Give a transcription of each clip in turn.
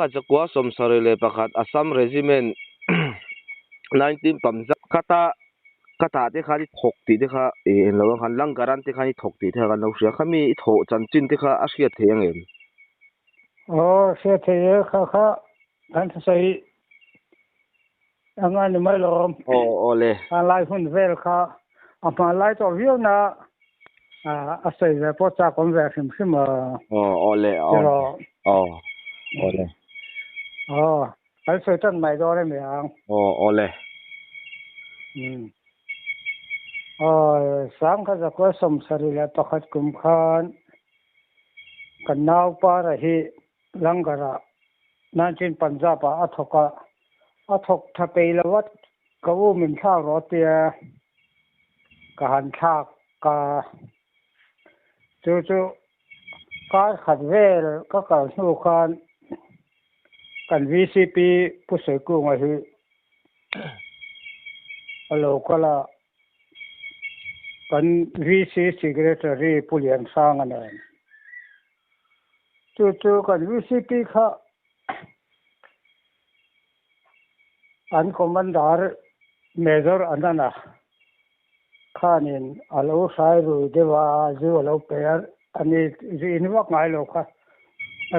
1971 Assam Regiment 19 Punjab khata khatah te khan i thawk tih te kha ih englo ang khan Langaran te khan i thawk tih te kha kan lo hria khami i thawh chanchin te kha a hriat theih ang em? Aw hriat theih e kha kha kan sawi anga ni mai lo. Aw aw le. A lai hun vel kha a hma lai tawh viau na a sawi ve pawh chak awm ve hrim hrim a. Aw aw le aw aw aw le. Aw kan sawi tan mai dawn emi ang. Aw aw le. Aw 1971 kum khan kan naupara hi Langar-ah 19 Punjab-ah a thawk a, a thawk tha peih lo a, ka u min thlak rawh tia ka han thlak a, chu chu kar khat vel ka kal hnu khan kan VCP Pu Sawikunga hi a lo kal a, kan VC Secretary Pu Liansanga nen. Chu chu kan VCP kha an Commander Major Anana khanin a lo hrai rui deuh a, zu a lo pe a, ani zu in vak ngai lo kha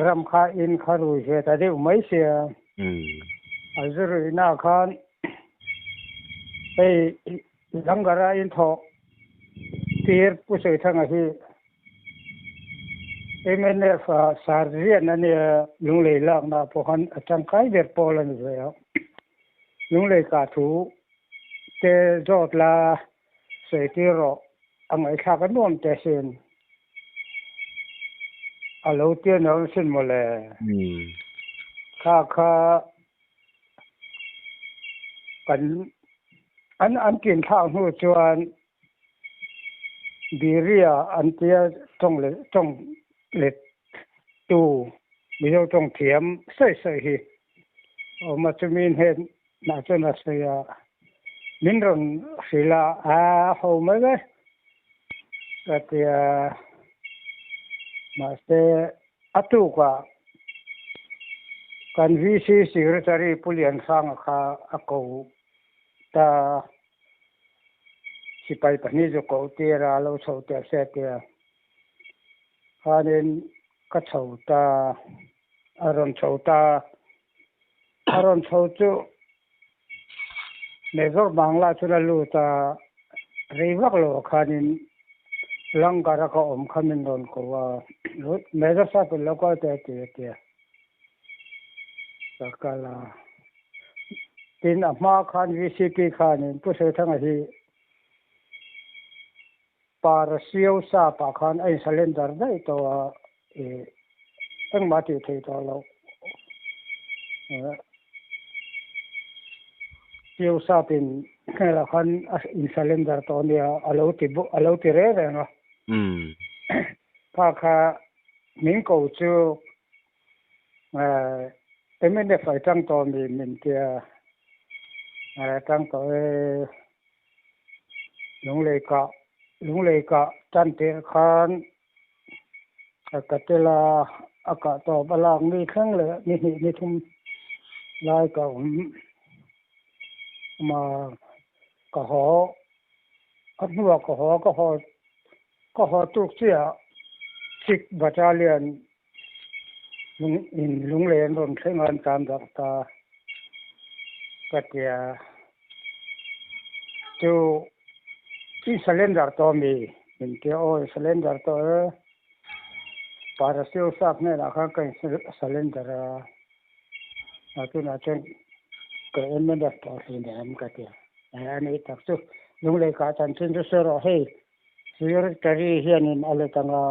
ram kha in kha rui ve ta deuh mai sia. A zu ruihna khan hei Langara in thawh tir Pu Sawithanga hi Mnf ah Sarzian a nia, Lunglei lakna pawh khan a tangkai ber pawl a ni ve a. Lunglei kah thu te zawt la sawi tir rawh, a ngaihthlak a nuam teh sin. A lo tir no sin mawle. Kha kha kan an an tin thlak hnu chuan Biria an tia tawng leh tawng let tu Mizo tawng thiam sawi sawi hi a awm a, chumi hnen nah chuan a sawi a, min rawn hrilh a, a ho mai mai ka tia, mahse a tukah kan VC Secretary Pu Liansanga kha a ko ta. Sipai pahnih chu koh tir a, lo chho teh se tia khanin ka chho ta, a rawn chho ta, a rawn chho chu Major Bangla chuan a lut a, rei vak lo ah khanin Langar a ka awm kha min rawn ko a, Major sahib in lo kal teh a ti a tia ka kal a. Tin, a hma khan VCP khanin Pu Sethanga hi Parasiau sap-ah khan a insurrender daih tawh a, ih engmah a tih theih tawh loh. Siau sap-in hmelah khan a insurrender tawh a nia, a lo ti a lo ti reng reng a. Kha kha min ko chu Mnf ai tang tawh mi min tia tang tawh e Lunglei kah Lunglei kah tan tirh khan ka tel a a kah tawp a lak mi thleng leh ni hnih ni thum lai ka awm ma ka haw a hnuah ka haw ka haw ka haw tuk chiah Sikh Battalion in lunglei an rawn thleng a an tan darh ta ka tia chu i surrender tawh ami min tia aw i surrender tawh e parasiu sap hnenah khan ka in surrender a a tunah chuan ka mnf tawh hleinem ka tia a ni tak chu lunglei kah chanchin chu sawi rawh hei secretary hianin a let anga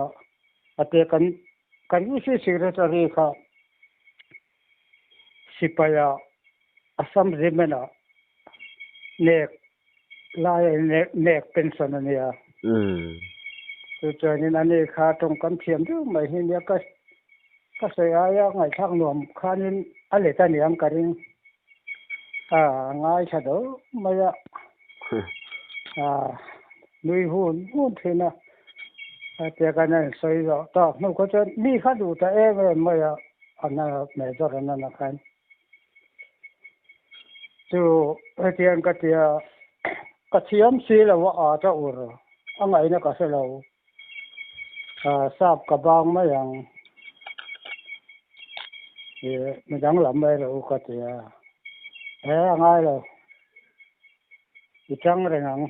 A te kan kan UC Secretary kha sipaia Assam Regiment ah nek laia nek nek pension a nia. Chu chuanin ani kha tawngkam thiam deuh mai hi nia ka ka sawi aia ngaihthlak nuam khanin a let a niang ka ring. A ngaithla deuh mai a. A nui hun hun thin a. Hetia kan han sawi zawh tawk hnu kha chuan mi kha duh ta em em mai a. Ana Major Anana khan. Chu hetiang ka tia ka thiam si lo a ât a ur a ngaihna ka hre lo. Sap ka bang mai ang. Ih midang lam mai rawh u ka tia. He a ngai lo. I tang reng ang.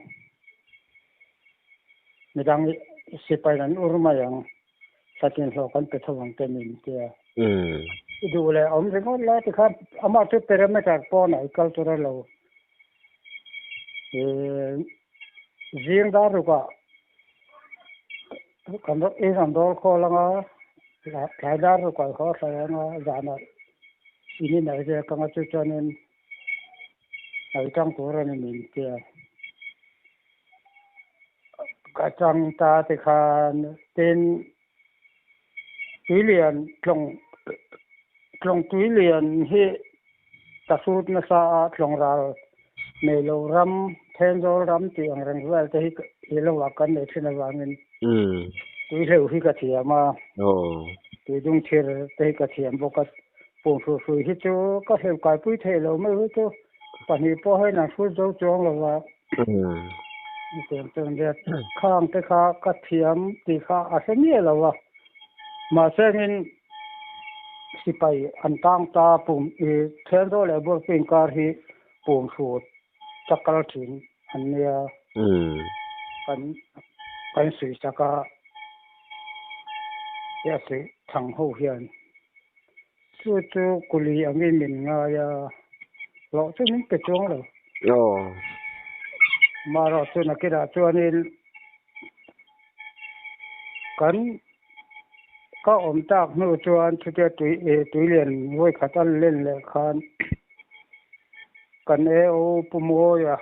Midang sipai an ur mai ang. Thlatin hlawh kan pe tho ang te min tia. I duh leh awm ringawt la tikhan amah chu perimeter pawnah i kal tur a lo. Zing dar rukah kan in an dawl khawl anga tlai dar rukah i haw thlai anga zanah in inei vek anga chu chuanin a i tang tur a ni min tia. Ka chang ta tikhan tin tuilian tlawng tlawng tuilian hi ka sut nasa a tlawng ral nei lo ram Thenzawl ram tih ang reng vel te hi hi lo ah kan nei thin avangin tui hleuh hi ka thiam a tui dung thir te hi ka thiam bawk a pumhru hrui hi chu ka hleuh kaipui thei lo mai hi chu pahnih pawh hian an hrut zo chuang lo a. Hetiang chuan ria khang te kha ka thiam tih kha a hre miah lo a. Mahse angin sipai an tang ta pum i Thenzawl leh Buarpui inkar hi pum hrut chakal thin an nia. Kan kan suih sak a, a suih thang ho hian. Chu chu kuli angin min ngai a, hlawh chu min pe chuang lo. Amaherawh chu nakinah chuanin kan ka awm tak hnu chuan chutia tui tuilian vawi khat an len leh khan kan AO Pu Mawia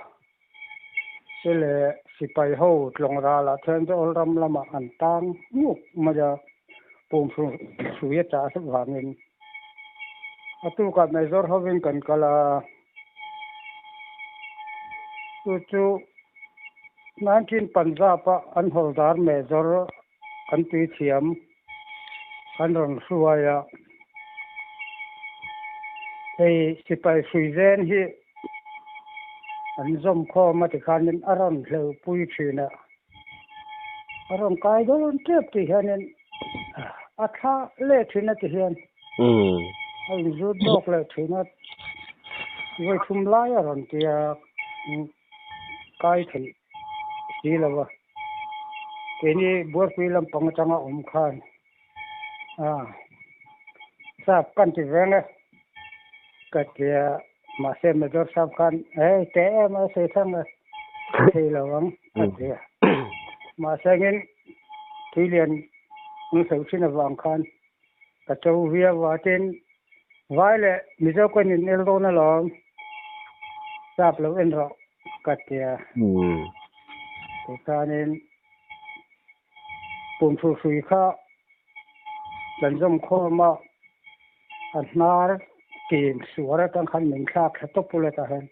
te leh sipai ho tlawng ralah chuan Zawl ram lamah an tang nguk mai a, pum hrui a chah hlauh vangin a tukah Major hovin kan kal a, chu chu 19 Punjab-a an hawldar Major an tuithiam an rawn hruai a, hei sipai hrui zen hi an zawm khawm a tikhanin a rawn hleuhpui thin a, a rawn kai dawn tep tih hianin a thla leh thin a ti hian a inzut zawk leh thin a, vawi thum lai a rawn ti a kai theih si lo a. Keini Buarpui lampang atanga awm khan sap kan ti veng e ka tia mahse Major sap khan hei teh em a sawi thlang e thei lo ang a tia mahse ngin tuilian an sawi thin avang khan ka cho viau a tin vai leh Mizo kan in el dawn alawm sap lo en rawh ka tia. Tikhanin pumhru hrui kha kan zawm khawm a, a hnar tim suar atang khan min thlak thla tawp ula tah hian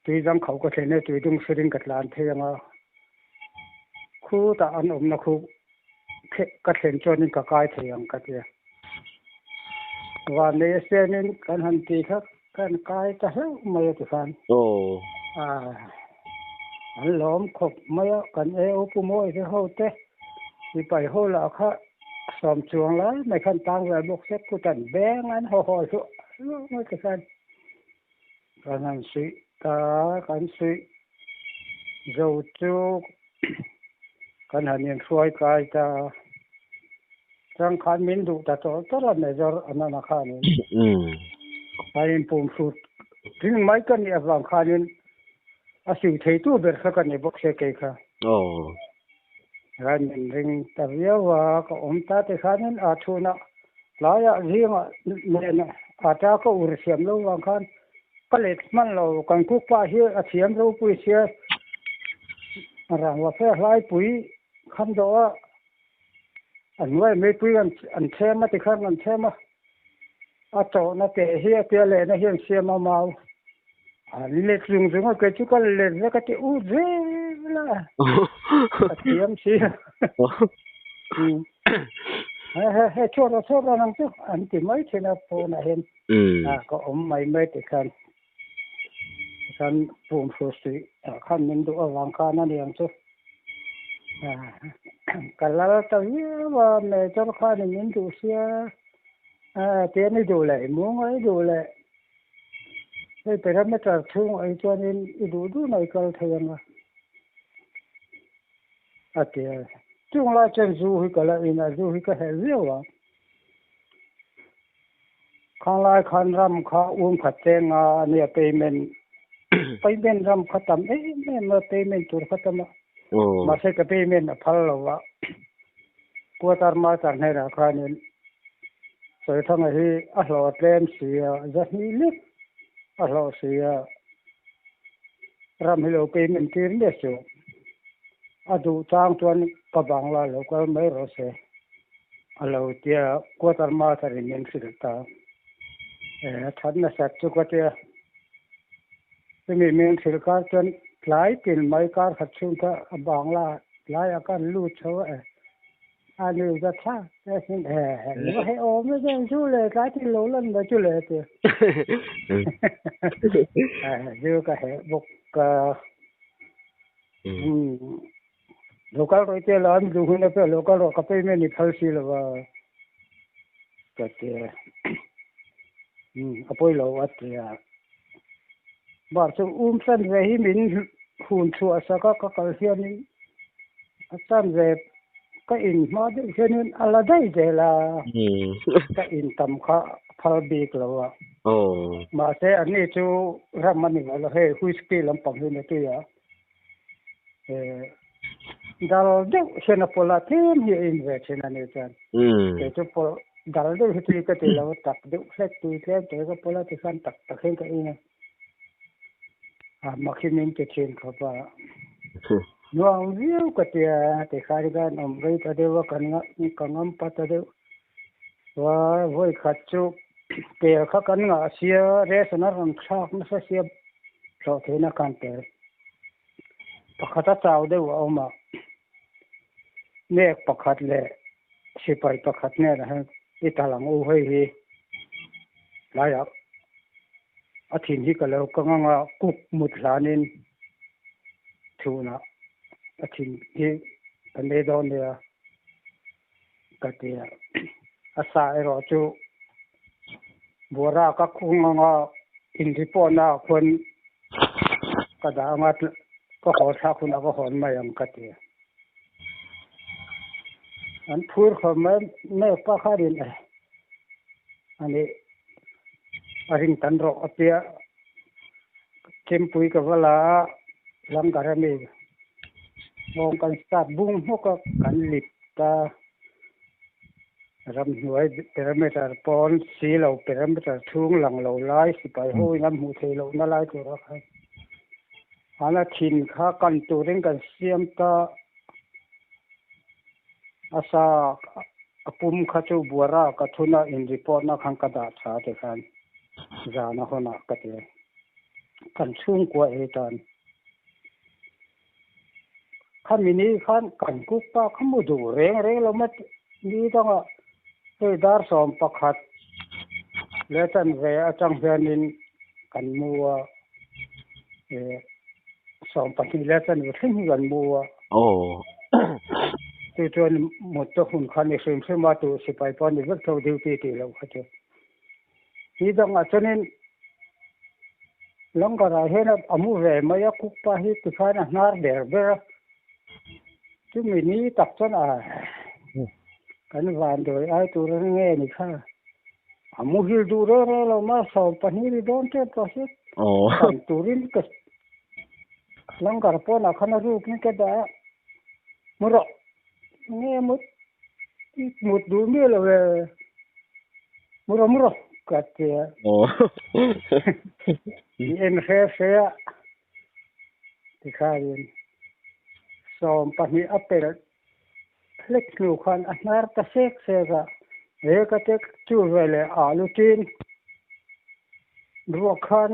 tui dang kho ka thlen e tui dung hririn ka tlan thei ang a, khutah an awmna khu ka thlen chuanin ka kai thei ang ka tia. Van nei a sianin kan han ti kha kan kai ta hlauh mai a ti khan. An lawm khawp mai a, kan AO Pu Mawi te ho te sipai ho lah kha sawm chuang lai mai khan tang ve bawk se kut an beng an haw haw hluah hluah mai ti khan kan han suih ta kan suih zo chu kan han inhruai kai ta chang khan min duh ta tawlh tawlh a Major Anana khanin a inpum hrut ring mai ka nih avang khanin a suih theitu ber kha ka ni bawk se kei kha. Ran min ring ta viau a ka awm ta te khanin a chhunah tlaiah zingah nen a ta ka ur siam lo vang khan ka let hman lo kan cook pa hi a thiam ropui sia rangva fe hlaipui kham dawh a a hnuai meipui an chhem a tikhan an chhem a a tawhna te hi a tia lehna hian siam a mau an let zung zung a kei chu ka let vek a ti u zel a a thiam si. He he he chhuak rawh chhuak rawh nang chu an ti mai thin a pawnah hian ka awm mai mai ti khan tikhan pum hru suih ah khan min duh avang khan a ni ang chu. Ka lal ta viau a major khanin min duh sia tian i duh leh i mu ngai duh leh hei perimeter chhung ah hi chuanin i duh duhna i kal thei ang a a ti a. Chung lai chuan zu hi ka la in a zu hi ka helh viau ang. Khang lai khan ram kha um khat cheng a nia payment payment ram kha tam em em a payment tur kha tam a mahse ka payment a phal lo a quarter master hnenah khanin Sawithanga hi a hlawh tlem si a zahnih lek a hlawh si a ram hi lo payment tir miah suh a duh chang chuan ka bangla lo kal mai rawh se. A lo tia quarter master in min hrilh ta. A that nasat chu ka tia. Chumi min hrilh kar chuan tlai tin mai kar khat chhung kha a bangla tlaiah khan lut chho a e. A ni za thlak te sin e ni va hei awm e zen chu le tlai tin lo lan mai chu le tia. Zu ka heh bawk ka. Local rawih te la an duh hun apiang local rawh ka payment i phal si lova ka ti a, umm a pawi lo a ti a. Bar chu um chan ve hi min hun chhuah sak a ka kal hianin a chan ve ka in hma deuh hianin a la daih zel a, ka in tam kha a phal bik lo a. Mahse anni chu ram a ni lo hei whisky lampang hi ni tui a. Dal deuh hian a pawlh a tlem hi a in ve thin a ni chuan kei chu pawlh dal deuh hi tui ka ti lo tak deuh hlek tui tlem te ka pawlh a tikhan tak tak hian ka in a a mak hi min ti thin khawp a nuam viau ka ti a tikhan khan awm rei ta deuh a kan ka ngam pa ta deuh va vawi khat chu tel kha kan ngah sia ration a rawn thlak nasa sia hlawh theihna khan tel. Pakhat a chau deuh a awm a, nek pakhat leh sipai pakhat hnenah hian i tal ang u hei hi tlaiah a thin hi ka lo kang ang a kuk mut hlanin chhunah a thin hi kan ei dawn nia ka ti a, a sa erawh chu buara ka khung ang a inripawhna ah khuan Ka dah anga ka haw thlak hunah ka hawn mai ang ka ti. An phur khawp mai mai pa khanin e ani a ring tan rawh a tia Chempui ka va la a Langar ami nghawng kan start bung hmawk a kan lip ta. Ramhnuai perimeter pawn si lo perimeter chhung lang lo lai sipai ho in an hmuh theih loh na lai tur a khan an a thin kha kan turin kan siam ta a sa a pum kha chu buara ka thun a in report na khan ka dah tha ti khan zan a hawn ah ka ti a kan chhungkua ei tan. Khami ni khan kan cook pa kha mu duh reng reng lo mat ni dangah hei dar 11 leh chanve atang hianin kan mu a eh 12 leh chanve thleng hi kan mu a. Chu chuan mut te hun kha ni hrim hrim a tu sipai pawh ni vek tho duty tih loh kha chu. Ni dangah chuanin Langarah hian a mu ve mai a, cook pa hi tikhan a hnar ber ber a. Chumi ni tak chuan a kan vanduai ai tur a nge ni kha. A muhil duh reng reng lo ma 12 ni dawn tep tawh hi. Kan turin ka Langar pawnah khan a rukin ka dah a, mu rawh. Nge mut mut duh miah lo e. Mu rawh mu rawh ka ti a. I en hre hre a tikhain 12 a pelh hlek hnu khan a hnar ta sek sek a. He ka te chu veleh alu tin ruak khan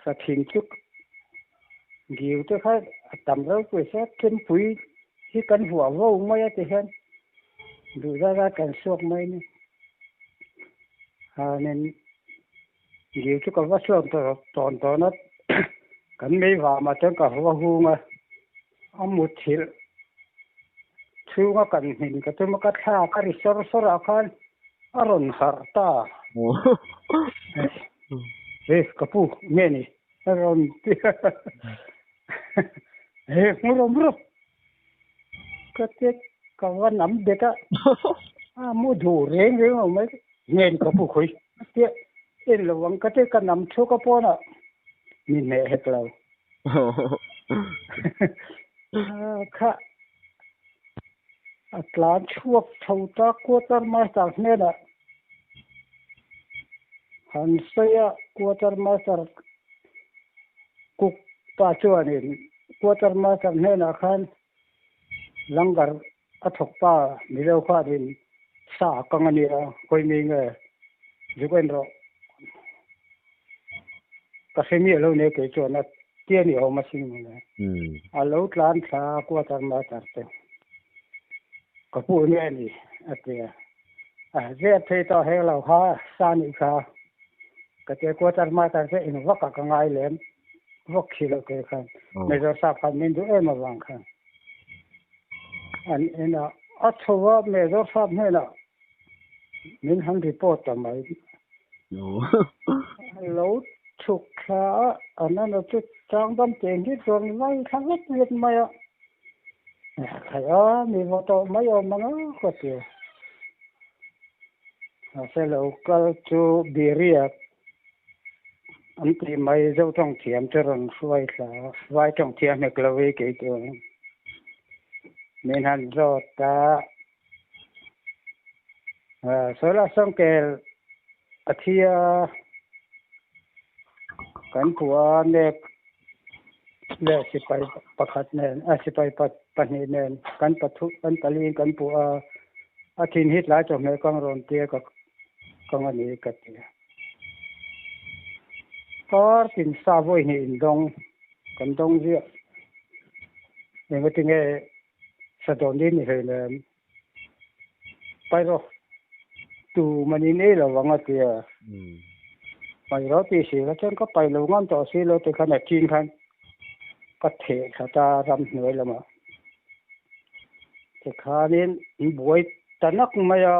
sa thin chu Dil te kha a tam reuh pawisa thempui hi kan huah vo mai a ti hian Duh zat zat kan suak mai ni. Hanin dil chu ka va suak tawn tawn a, kan mei vamah chuan ka va hung a, a muthilh chhunga kan hmin ka tum a, ka thla ka ri sawr sawr ah khan a rawn harh ta. He ka pu nge ni a rawn ti a, he mu rawh mu rawh ka ti ka va nam bet a, a mu duh reng reng lo mai nge ni ka pu khawi a ti a, en lo ang ka ti ka nam chhuak a pawnah mi hneh hek lo. Kha a tlan chhuak tho ta quarter master hnenah han sawi a, quarter master cook pa chuanin quarter master hnenah khan langar a thawk pa Mizo khanin sa a kang a nia, khawi mi nge zuk en rawh ka hre miah lo nia kei chuan a ti a ni awm a sin mawle. A lo tlan thla a quarter master te ka pu nge ni a ti a, a zep thei tawh hek lo kha sa nih kha ka ti a quarter master te eng vak ah ka ngai lem vak khi loh kei khan major sap khan min duh em avang khan an inah a chho a major sap hnenah min han report ta mai. Lo chhuk thla a, an ana chu chang dam teh ngit rawn vai thla vek vek mai a. Khaih a, mi vaw tawh mai awm ang a ka ti. Mahse lo kal chu Biriak an tih mai zo tawng thiam chu rawn hruai thla a, vai tawng thiam hek lo i kei chu. Min han zawt a. Sawi lah Sangkel a thi a, kan phuah a nek leh sipai pakhat nen a sipai pahnih nen kan pathu kan pali in kan phuah a, a thin hi tlai chawhmeh kang rawn tia ka kang a ni ka ti a. Kar tin sa vawi hnih in dawng kan dawng ziah engati nge Sa dawn din ni hlei nen pai rawh tu man in ei lo ang a tia pai rawh tih si la chuan ka pai lo ngam tawh si lo ti khan a chin khan ka theh thla ta ramhnuai lamah tikhanin in buai ta nak mai a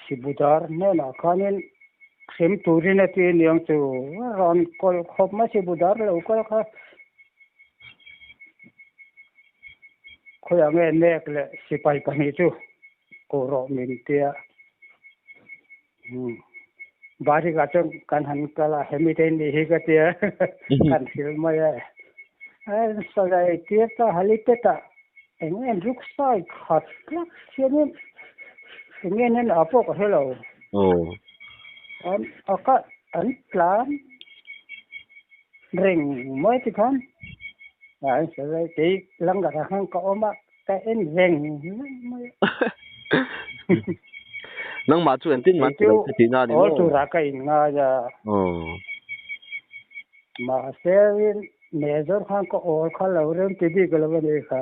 Sibudar hnenah khanin hrem turin a ti aniang chu rawn kawlh khawp mai Sibudar lo kal kha khawiah nge nek leh sipai pahnih chu koh rawh min tia Barikah chuan kan han kal a hemi te nih hi ka tia kan hrilh mai a Salai tir ta halipet ah Eng nge ruksai khat tlat hianin eng nge nen ah pawh ka hre lo. Aw. An a ka an tlan reng mai ti khan a an sawi lai kei langar ah khan ka awm a ka en reng mai a. Nangmah chu engtin man ti lo che tihna a ni maw? Aw turah ka in ngai a. Aw. Mahse in Major khan ka awl kha lo rem ti bik lo a ni kha.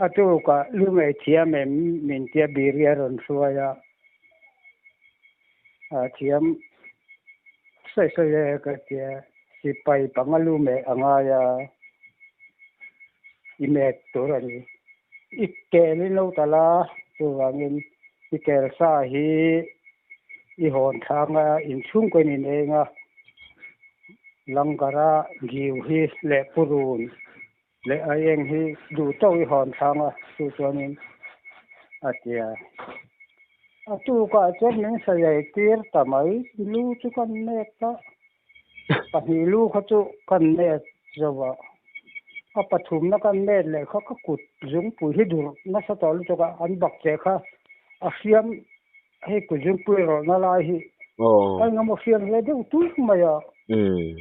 A tukah lu ngei thiam em min tia biri a rawn hruai a, a thiam sawi sawi e ka tia, sipai panga lu meh a ngai a, i mek tur a ni. I kel in lo tal a, chuvangin i kel sa hi i hawn thlang a, inchhungkaw in in eng a, Langkara giu hi leh purun leh aieng hi duh tawk i hawn thlang a, chu chuanin a ti a. A tukah chuan min sawiai tir ta mai, lu chu kan nek ta, pahnih lu kha chu kan nek zo a, a pathumna kan nek leh kha ka kut zungpui hi dur nasa tawh lutuk a, an bak che kha a hriam Hei kut zungpui rawlhna lai hi a engemaw hriam hle deuh tuih mai a,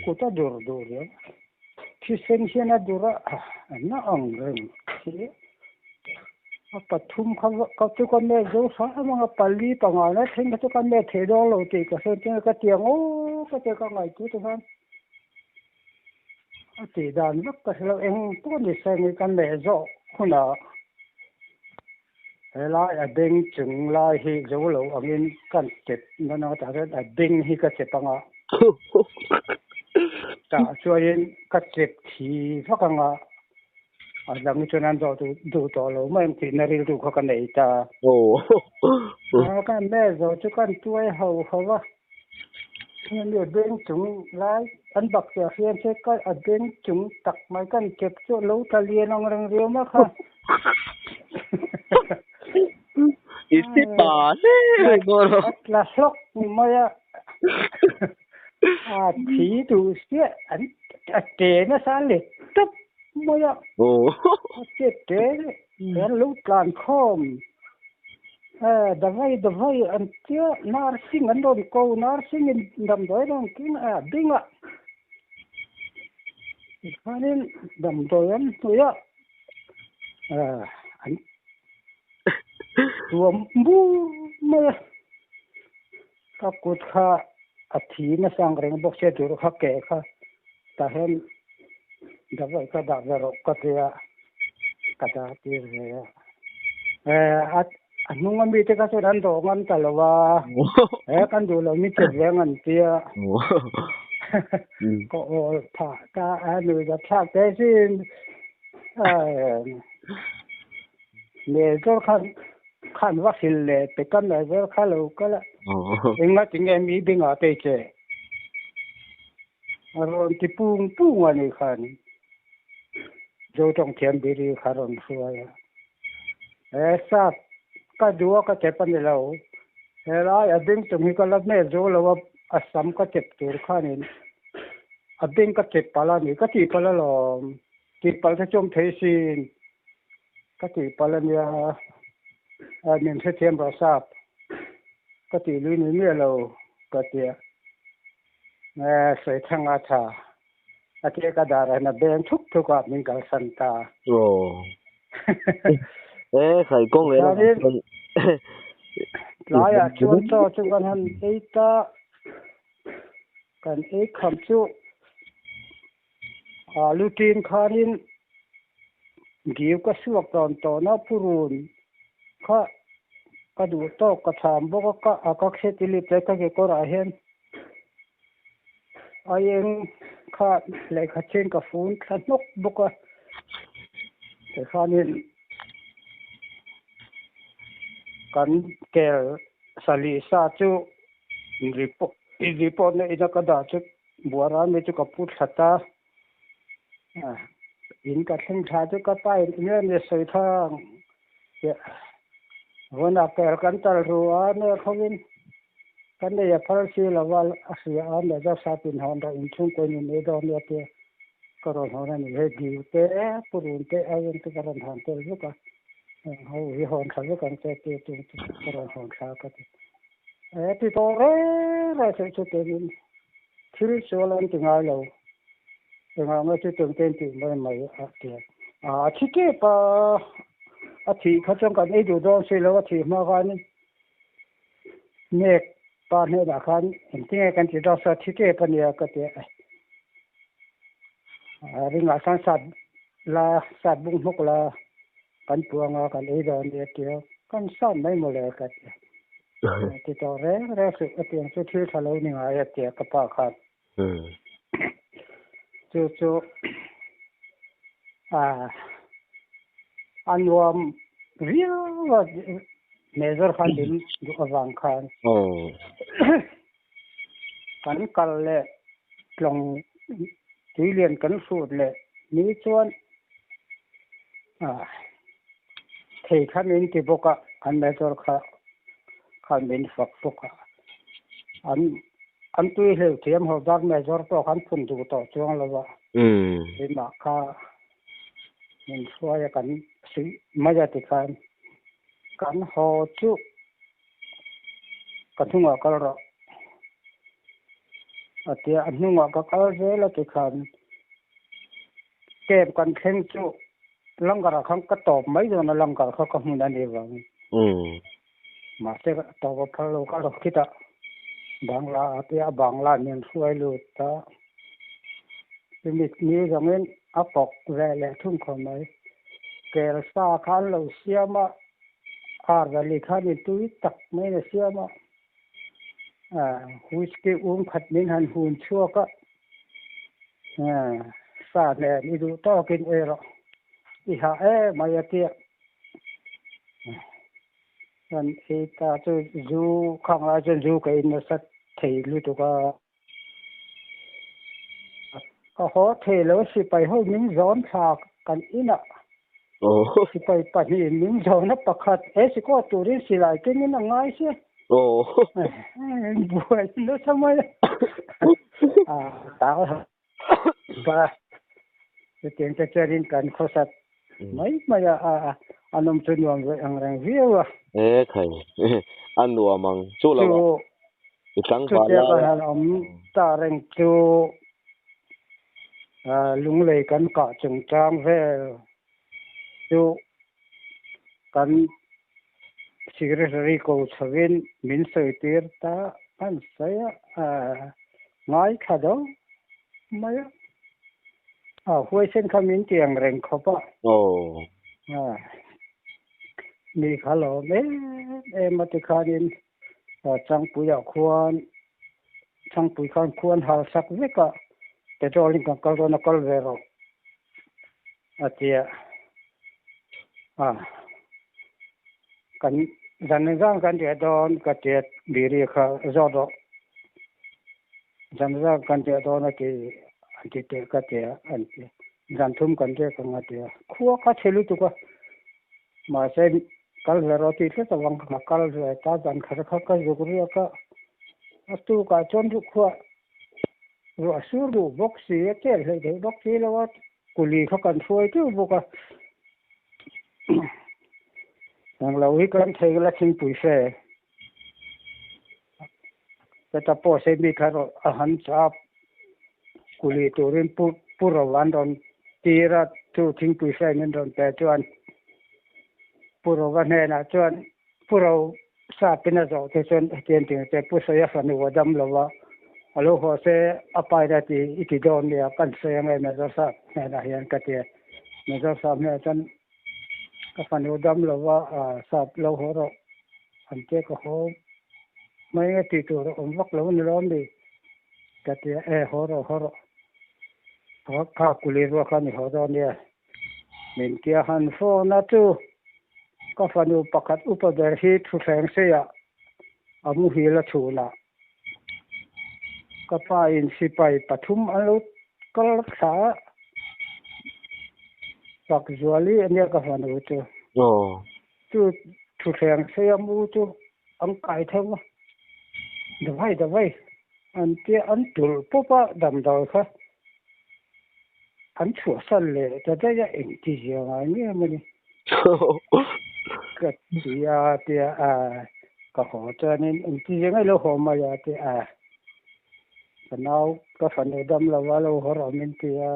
kut a dur duh riau. Thisen hian a dur a, a na ang reng khi. A pathum kha ka chu ka met zo hram ang a, pali panga na thleng kha chu ka met thei dawn lo tih ka hre chiang a, ka tiang aw ka tia ka ngaihtuah te khan a tih dan vak ka hre lo, eng pawh ni se ka meh zawh hunah. Helai a beng chung lai hi zo lo angin kan chep dawn a, tah hian a beng hi ka chep anga tah chuanin ka chep thi vak anga a dang hi chuan an dawh duh tawh lo mai ang tihna rilru kha ka nei ta. Ka me zo chu kan tuai ho ho a. Hemi a beng chung lai an bak chiah hriam che ka a beng chung tak mai kan kep chu a lo tla lian ang reng riau ma kha. I si pa hle mai maw ro. A tla hlawk mai a. A thi duh chiah an a te nasa let tawp mai a. A che te an lo tlan khawm. Davai davai an tia nursing an rawn ko nursing in damdawi an rawn keng a beng a tikhanin damdawi an hnawih a an tuam bur mai a ka kut kha a thi nasa ang reng bawk sia dur kha ke kha tah hian davai kha dah ve rawh ka tia. Ka dah tir ve a. Eh, a hnung a mite kha chuan an dawh ngam ta lo a. Eh, kan duh lo mi chet ve ang tia. Ka awl phah ta a nui ka thlak te sin. Eh, Major khan khan va hrilh leh pe ka Major kha lo kal a. Engah tinge mi bengah te che. A rawn ti pung pung a nih khan Zotawng thiam biri kha rawn hruai a. He sap ka duh a ka chep a ni lo. Helai a beng chung hi ka la hmel zo lo a, a sam ka chep tur khanin a beng ka chep palh a ni. Ka tih palh alawm. Tih palh te chu awm thei sin. Ka tih palh a nia. Min hrethiam rawh sap. Ka tih lui ni miah lo ka tia. Sawi thang a tha. A tia ka dar ah hian a beng thuk thuk a min kalsan ta. Aw. E khai kawng leh lamah chuan Tlaiah chuan chaw chu kan han ei ta. Kan ei kham chu alu tin khanin giu ka suak tawn tawn a purun kha ka duh tawk ka cham bawk a ka a ka kheti lip leh ka kekawrah hian a eng kha lehkha chen ka fun thla hnawk bawk a tikhanin kan kel salih sa chu report na ina ka dah chu buara mi chu ka pu thla ta. In ka thleng tha chu ka pa in enge ni sawi thang vawnah kel kan tal ru a nge khawin kan nei a phal si lo a a hria a Major sap in hawn rawh inchhungkaw in in ei dawn nia tia ka rawn hawn a ni hei Diu te Purun te Aieng te ka rawn hawn tel vek a heng ho hi hawn tha vek ang che tia chung chu ka rawn hawn thla ka ti e ti tawh reng reng theih chu tengin Thil sual an ti ngai lo. Engah nge chu teng ten tih mai mai a ti a. A thi tep a, a thih kha chuan kan ei duh dawn si lo a thih hma khan nek pa hnenah khan engtinge kan ti dawn sa thi tep a nia ka ti a. A ringah khan sat la sat bung hnuk la kan puang a kan ei dawn nia tia kan sat mai mawle ka ti a. Ti tawh reng reng suh ka tiang chu thil tha lo ni ngai a tia ka pa khan. Chu chu a nuam viau a Major khan min duh avang khan. Kan kal leh tlawng tuilian kan hrut leh ni chuan thei kha min ti bawk a, an major kha khan min fak bawk a, an an tui hleuh thiam ho dar major pawh khan phun duh tawh chuang lo a, keimah kha min hruai a kan suih mai a tikhan kan haw chu ka hnungah kal rawh a tia a hnungah ka kal zel a tikhan Camp kan thleng chu Langar ah khan ka tawp mai dawn a Langar kha ka hmun a nih vangin. Mahse ka tawp a phal lo ka rawh khitah Bangla a tia Bangla min hruai lut a chumi ni zawngin a kawk ve leh thung khawp mai. Kel sa kha an lo siam a. Ar dali khanin tui tak maiin a siam a, whisky um khat min han hun chhuak a, sa nen i duh tawkin ei rawh, i hah em mai a tia. Chuan ei ta chu zu khang lai chuan zu ka in nasa thei lutuk a. Ka haw thei lo sipai ho min zawn thla kan inah sipai pahnihin min zawn a pakhat he sikaw turin silai kengin a ngai sia. Buai nasa mai a. Ba chutiang te chuanin kan khawsat mai mai a, a nawm chu nuam ve ang reng viau a. E khai, a nuam ang chu lo a, i tlangval lai a. Chutia ka han awm ta reng chu lunglei kan kah chungchang vel chu kan secretary ko chhovin min sawi tir ta hman sawi a, ngaithla do mai a, a huaisen kha min ti ang reng khawp a. Mi kha lawm em em a tikhanin Changpuiah khuan Changpui khan khuan hal sak vek a, petrol in kan kal dawn a kal ve rawh. A ti a, a kan zan zan kan riah dawn ka ti a, Biri kha zawt rawh, zan zan kan riah dawn a ti an ti teh ka ti a, an ti zan thum kan riak ang a ti a, khua kha chhe lutuk a, mahse kal ve rawh tih tlat avang kha ka kal ve ta, zan khat kha ka zuk riak a, a tukah chuan rukhua ruah sur duh bawk si a, tel hleih theih bawk si lo a, Kuli kha kan hruai teuh bawk a, englo hi kan thei la thingpui fe. Heta pawh sei mi kha erawh a han chap kuli turin pu pu ro an rawn tir a, chu thingpui fe min rawn pe chuan pu rova hnenah chuan pu ro Sapin a zawh te chuan hetiang ting che Pu Sawi a fanu a dam lo a, a lo haw se a paina ti i ti dawn nia kan sawi ange Major Sap hnenah hian ka ti a. Major Sap hnenah chuan ka fanu dam lo a, Sap lo haw rawh an tia ka haw mai nge tih tur a awm vak lo a ni lo ami ka ti a, e haw rawh haw rawh kha kuli ruak kha ni haw dawn nia. Min tia han phone a chu ka fanu pakhat upa ber hi thutthleng seiah a muhil a chhun a, ka pa in sipai pathum an lo kal thla a, Fakzuali ania ka fanu chu. Chu thutthleng seia mu chu an kai theuh a, davai davai an tia an tulh pawp a damdawi kha. An chhuahsan leh ta daih a, engti zia ngai nge mawni? Ka ti a tia a, ka haw chuanin engti zia ngai lo haw mai a tia a, ka nau ka fanu dam lo a lo haw rawh min ti a,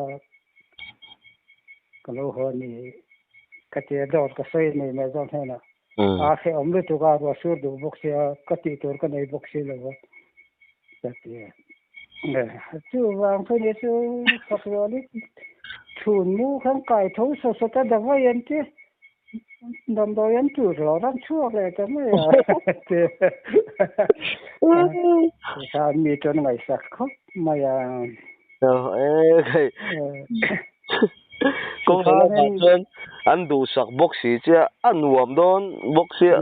ka lo haw ni ka ti a, dawt ka sawi nei mai zawk hnenah a hrehawm lutuk a, ruah sur duh bawk sia, ka tih tur ka nei bawk si lo va ka ti a. Chuvang chu ni chu Fakruali chhun mu khan kai tho sawt sawt a davai an ti damdawi an tur hlawh ran chhuak leh ta mai a tikhan mi chuan ngaihsak khawp mai a. Kawng leh lamah chuan an duhsak bawk si chiah a nuam dawn bawk sia.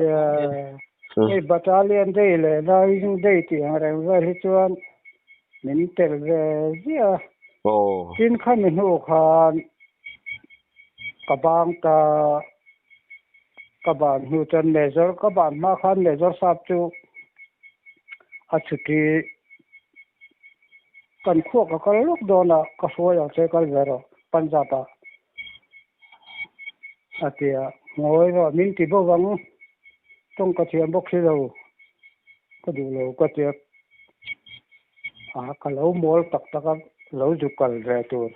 Hei Battalion Day leh Rising Day tih ang reng vel hi chuan min tel ve ziah a. Tin khami hnu khan ka bang ta, ka ban hnu chuan Major, ka ban hma khan Major Sap chu a chhuti kan khuak a kal lawk dawn a, ka hruai ang che kal ve rawh Punjab ah. A ti a, Ngawi rawh, min ti bo vang, tawng ka thiam bawk si lo, ka duh lo ka ti a, a ka lo mawl tak tak a, lo zuk kal ve tur.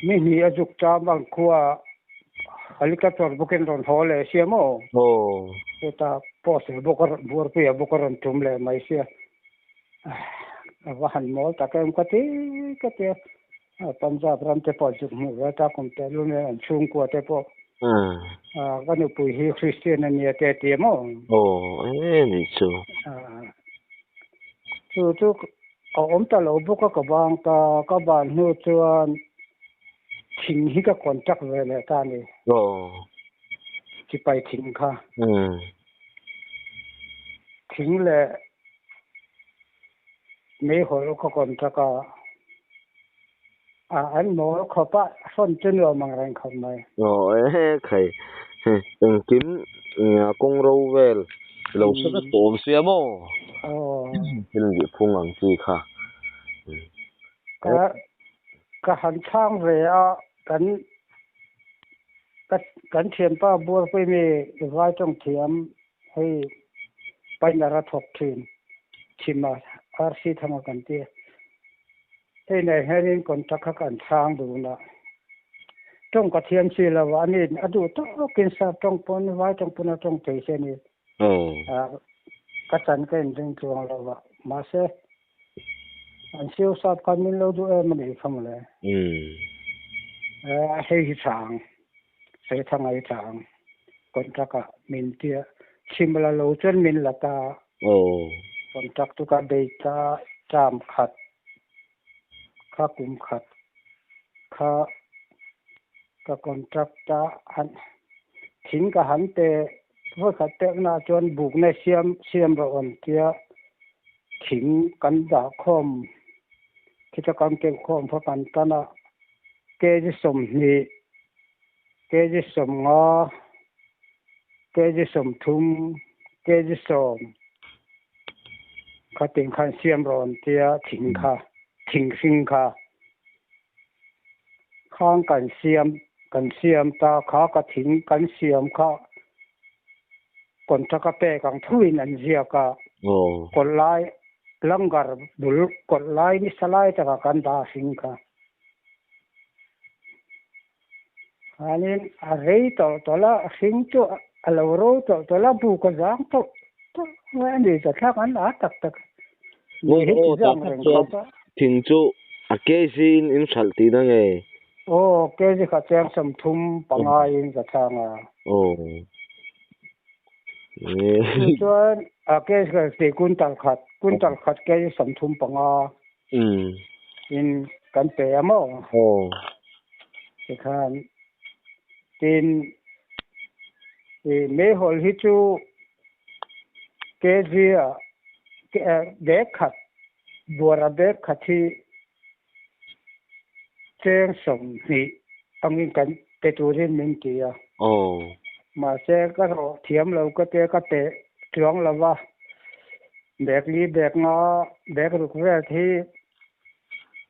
Ni hnih a zuk cham ang khua helicopter bawkin rawn haw leh sia maw? Chutah post bawk a rawn buarpuia bawk a rawn tum leh mai sia, a va han mawl tak em ka ti ka ti a. Punjab ram te pawh zuk hmuh ve ta kum tehlul nen an chhungkua te pawh. Ka nupui hi Christian a nia te a ti a maw? Aw, e nih chu. Chu chu a awm ta lo bawk a, ka bang ta, ka ban hnu chuan thing hi ka contact ve leh ta a ni. Aw. Sipai thing kha. Thing leh meihawl ka contact a, a an mawl khawp a, hrawn chu nuam ang reng khawp mai. Aw e khai, engkim kawng ro vel lo hre vek tawh awm sia maw? Aw. Thil nih phung ang chi kha. Ka ka han chhang ve a, kan ka kan thianpa Buarpui mi vai tawng thiam hei Painara thawk thin Chhima RC Thanga kan ti a. Hei nei hianin contract kha kan chhang dun a, tawng ka thiam si lo a, ani a duh tawkin sap tawng pawn vai tawng pawn a tawng thei se ni. Ka chan ka inring tluang lo a, mahse An siu sap khan min lo duh em a nih kha mawle. Hei hi chang, hei tha ngai chang, contract ah min tia, chhim la lo chuan min la ta, contract chu ka bei ta term khat, kha kum khat kha ka contract ta han thing ka han pe Vawikhat pekna chuan bukna siam siam rawh an tia thing kan dah khawm khita kan keuh khawm kha kan tan a, kg 20, kg 50, kg 30, kg 10 khatin khan siam rawh an tia thing kha thing hring kha. Khang kan siam kan siam ta kha ka thing kan siam kha contract a pek ang thuin an ziak a, kawlh lai langar bul kawlh lai nisa lai takah kan dah hring kha. Khanin a rei tawlh tawlh a, a hring chu a lo ro tawlh tawlh a, buk a zang tawlh tawlh mai a ni, zathlak an a tak tak ni hi ti zang reng khawp a. Thing chu a kg in in hralh tihna nge? Aw, kg kha cheng 35 in zathlak a. Aw. Chu chuan a kg kha ti quintal khat, quintal khat kg 35. In kan pe a maw? Aw. Tikhan tin i meihawl hi chu kg ah bag khat buara bag khat hi cheng 20 angin kan pe turin min ti a. Aw. Mahse ka rawh thiam lo ka te ka pe chuang lo va. Bag li bag nga bag ruk vel hi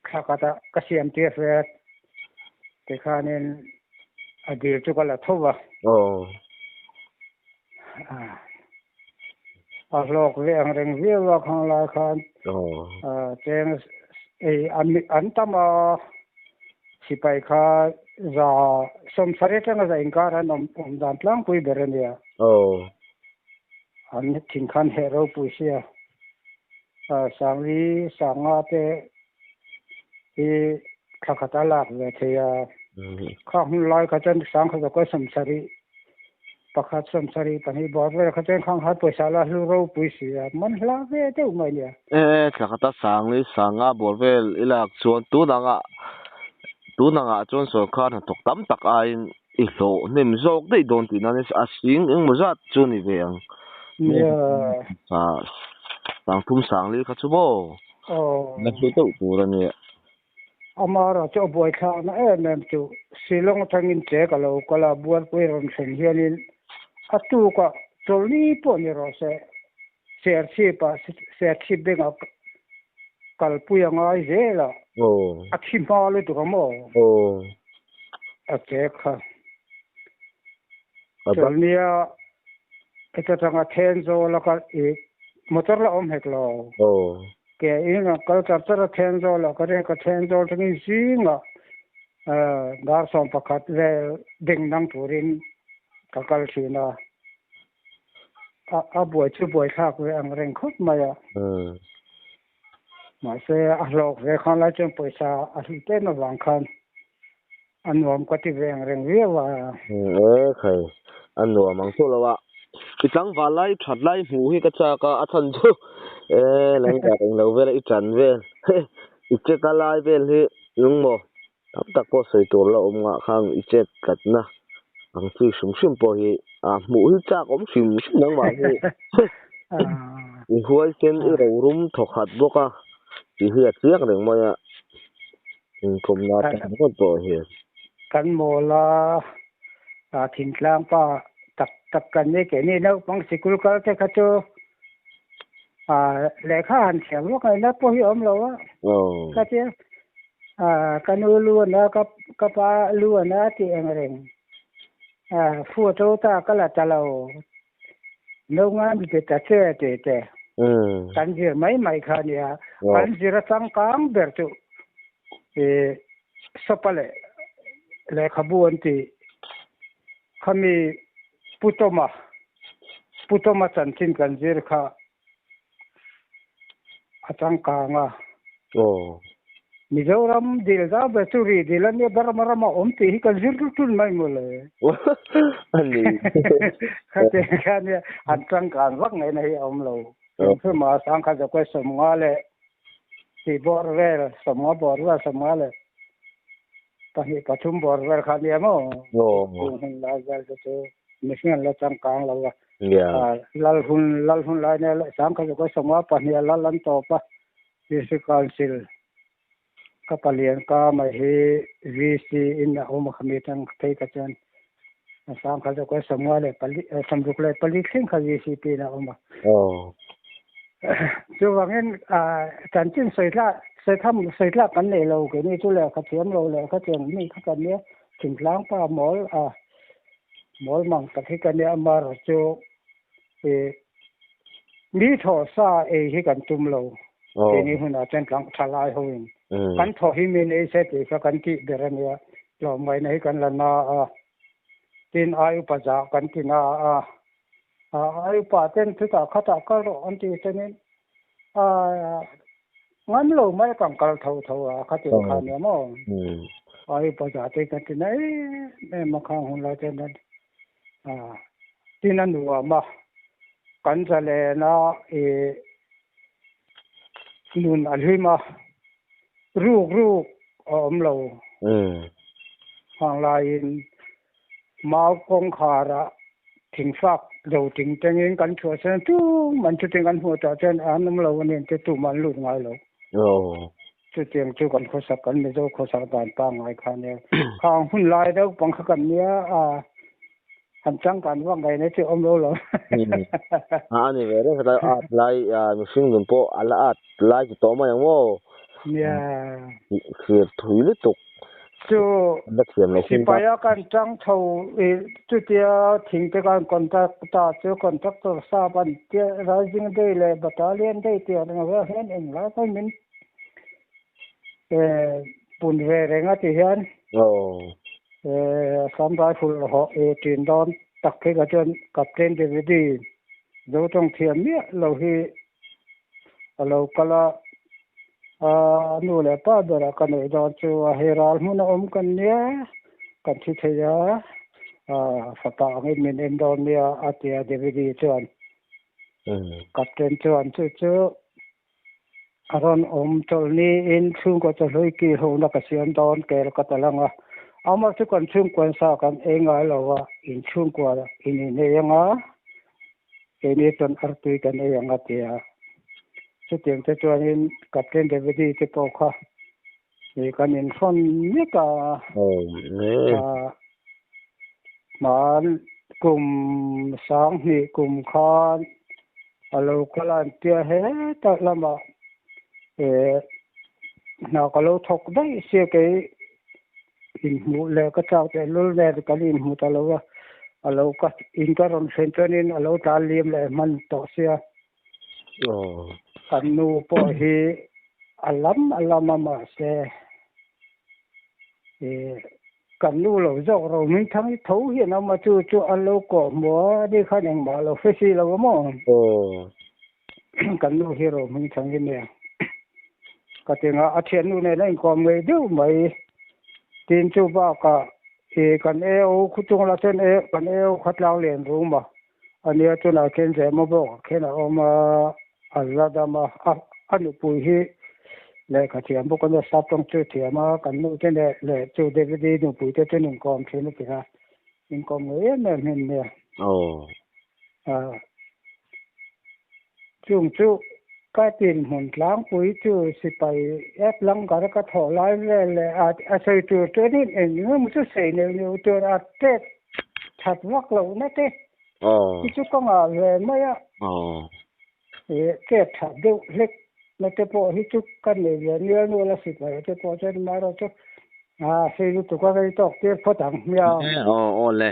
thla khatah ka siam tir hret tikhanin a dil chu ka la tho va. Aw. A hlawk ve ang reng viau a khang lai khan cheng ei an tam a sipai kha 70 atanga za inkar an awm dan tlangpui ber a nia. Aw. An thing khan heh ropui sia Sangli Sanga te hi thla khat a lak ve thei a. Kha hun lai kha chuan sangkhat zakua 70 pakhat 70 pahnih bawr vel kha chuan khang khan pawisa la hlu ropui si a, man hla ve deuh mai nia. E, thla khata Sangli Sanga bawr vel i lak chuan tunangah tunangah chuan sawrkar hnathawk tam tak aiin I hlawh hnem zawk daih dawn tih nan a sing engmaw zat chu a ni ve ang. 30 sangli kha chu maw? La hlu deuh tur a nia. Amara chu a buaithlakna em em chu Shillong atangin che ka lo kal a, Bualpui rawn thleng hianin a tukah chawlhni pawh ni rawh se, Serchhip-ah Serchhip bengah kalpui a ngai zel a, a thi hma lutuk a maw? A che kha. Chawlhnia heta tanga Thenzawl a kal i motor la awm hek lo. Ke in a kal char char a Thenzawl ah ka ring a, ka Thenzawl tangin zingah dar 11 vel ding nang turin ka kal thin a. A buai chu buaithlak ve ang reng khawp mai a. Mahse a hlawk ve khan lai chuan pawisa a hlu tlem avang khan A nuam ka ti ve ang reng viau a. E khai, a nuam ang chu lo a. I tlangval lai that lai hmuh hi ka chak a, a chhan chu e lengkar eng lo vel a i chan vel i che ka lai vel hi nung maw tam tak pawh sawi tur la awm ngah khang i chet tlatna ang chi hrim hrim pawh hi a hmuh hi chak awm hrim hrim nangmah hi i huaisen i rorum thawkhat bawk a tih hi a chiang reng mai a. Inkawmna Kan tan ngawt pawh hian. Kan mawl a, a thingtlang pa tak tak kan ni keini naupang sikul kal te kha chu a lehkha han thiam vak ngaihna pawh hi a awm lo a. Ka tia a ka nu lu ana ka ka pa lu ana tih eng reng a fu a to ta ka la ta lo No nga mi pe ta che ti te. Kan zir mai mai kha nia. Kan zir a changkang ber chu i sopa leh lehkhabu an ti. Khami Pu Tawma, Pu Tawma chanchin kan zir kha a changkang a. Mizoram dil zau ber chu ri dil a nia, Burma rama awm tih hi kan zir tlut tlut mai maw le. A ni. Khati kha nia, an changkan vak ngaihna hi a awm lo. Engthuma sangkhat zakua 50 leh tih bawr vel, 50 bawr vel, 52, 3 bawr vel kha nia maw? Chung hun lai vel te chu mihring an la changkang lo a. Lal hun, lal hun lai nia sangkhat zakua 52 a lal an tawp a. District Council ka palian ka mai hi VC in a awm a khami atang phei kha chuan a sang kha zawk a 64 thleng kha VCP in a awm a. Chuvangin chanchin sawi tla sawi tham sawi tlak kan nei lo keini chu lehkha thiam lo lehkha thiam mi kha kan nia thingtlang pa mawl a mawl mang tak hi ka nia amaherawhchu chu Mi thaw sa ei hi kan tum lo. Keini hunah chuan tlang tha lai hoin kan thaw hi min ei se tih kha kan tih ber a nia. Tlawmngaihna hi kan la na a, tin ai upa zah kan ti na a. Ai upa ten chutah khatah kal rawh an tih chuanin ngam lo mai kan kal tho tho a khatiang kha nia maw. Ai upa zah te kan ti na em em a khang hun lai chuan Tin a nuam a, kan zalen a i nun a hlim a, ruk ruk a awm lo. Hang laiin mau kawngkhar ah thingfak do ting tengin kan chhuah chuan tum an chutin kan hmuh tah chuan an awm lo a ni ang te tum an lut ngai lo. Chutiang chu kan khawsak kan Mizo khawsak dan pangngai kha nia. Khang hun lai deuh pang kha kan nia a han changkan vak ngai na chu awm lo lo. A ani ve reng kha at lai mihring nun pawh a la at lai ti tawh mai ang maw. Nia. Thlir thui lutuk. Chu sipai a kan tang tho i chutia thing te kan contact ta chu contractor sap an tia rising day leh battalion day tih ang vel hian englai pawhin min pun ve reng a ti hian Assam Rifle hawh i ṭin dawn tak phei kha chuan Captain Davidi zo tawng thiam miah lo hi a lo kal a, a nu leh pa berah ka neih dawn chu a hei ral hmun a awm kan nia, kan thi thei a, fapa angin min en dawn nia a ti a Davidi chuan. Captain chuan chu chu A rawn awm chawlh niin chhungkaw chawhlui ki hohna ka siam dawn kel ka ta lang a. Amah chu kan chhungkuan sa kan ei ngai lo a, in chhungkua in inei ang a, keini chuan artui kan ei ang a ti a. Chutiang te chuanin Captain Davidi te pawh kha ih kan inhrawn mek a. Hman kum 2000 kum khan a lo kal a an tia hetah lamah eh hna ka lo thawk daih sia kei inhmuh leh ka chak tehlul nen kan inhmu ta lo a, a lo ka in ka rawn thlen chuanin a lo tlan liam leh hman tawh sia. Kan nu pawh hi a lam a lam a mahse eh Kan nu lo zawk ro min thang i tho hian a awm a, chu chu an lo kawh hmu a, ani khan engmah lo hre si lo a maw? Kan nu hi ro hming thang hi nia. Ka ti nga, a thiannu nen a inkawm ngei deuh mai. Tin chu bakah i kan AO khu chung la chuan A kan AO kha tlang lian rum a ania tunah khian Zemabawk ah khian a awm a, a la dam a, a nupui hi lehkha thiam bawk ania sap tawng chu thiam a, kan nu te leh leh chu David-i nupui te chuan inkawm thin a ti a, inkawm ngei em em hi an nia. Aw. Chung chu ka dinhmun tlangpui chu sipai ep langar ka thawh lai vel leh a a sawi tur chuan in eng emaw chu sawi neuh neuh tur a tet that vak lohna te hi chu ka ngah ve mai a. Ih tet that deuh hlek na te pawh hi chu ka nei ve nual nual a sipai te pawh chuan amaherawhchu a sei lutuk a rei tawk tir phawt ang hmiang. Aw aw le,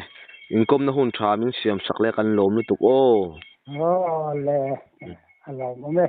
inkawmna hun tha min siam sak le kan lawm lutuk aw. Aw le, a lawmawm e.